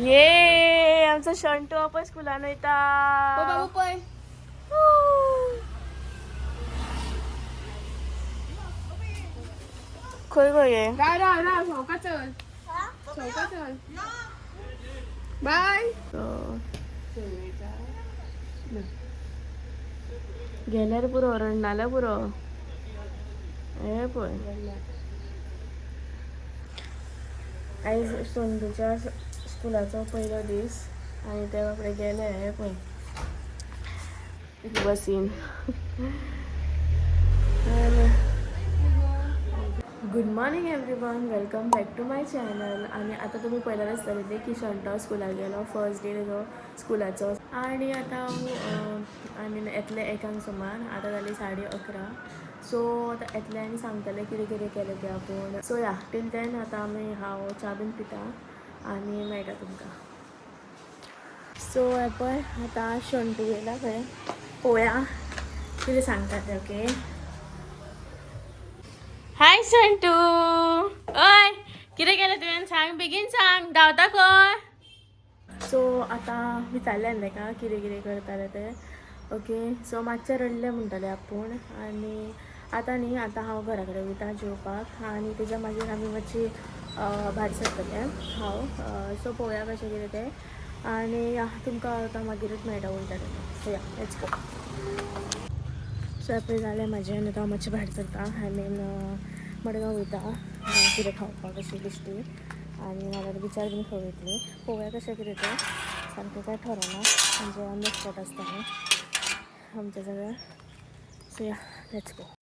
ये आमचो शंटू पळय स्कुलान वयता. बाबू पळय. खंय गो ये? राव राव राव, सवका चल, सवका चल. बाय. गेल्यार पुरो, रडनाल्या पुरो. हे पळय, आयज शंटूच्या स्कुलाचो पयलो दीस आनी ते बापडे गेले. हे पळय बसीन. Good morning everyone, welcome back to my channel. आनी आतां तुमी पळयल्यार आसतले की शंटो स्कुलाक गेलो, फर्स्ट डे तेजो स्कुलाचो. आनी आतां हांव, I mean, येतलें एकांक सुमार. आतां जाली 11:30. सो आतां येतलें आनी सांगतलें कितें कितें केलें तें आपूण. सो या, टील देन आतां आमी, हांव च्या बीन पिता आनी मेळटा तुमकां. सो हें पळय, आतां शंटू येयला खंय. पळोवया कितें सांगता तें. ओके, हाय शंटू. ओय, कितें केलें तुवें? सांग, बेगीन सांग. धांवता खंय? सो आतां विचारलें ताका कितें कितें करतालें तें. ओके, सो मातशें रडलें म्हणटालें आपूण. आनी आतां न्ही, आतां हांव घरा कडेन वयता जेवपाक आनी तेज्या मागीर आमी मातशी भायर सरतले हांव. सो पळोवया कशें कितें तें आनी या, तुमकां आतां मागीरूच मेळटा वयता तेन्ना. So yeah, let's go. So पळय, जालें म्हाजें आनी आतां हांव मातशें भायर सरता. I mean, Madgaon वयता कितें खावपाक अशी बेश्टी आनी नाल्यार बिचार बीन खंय वयतली. पळोवया कशें कितें तें. सारकें कांय ठरोना, म्हणजे ऑन the spot आसता न्ही आमचें सगळें. So yeah, let's go.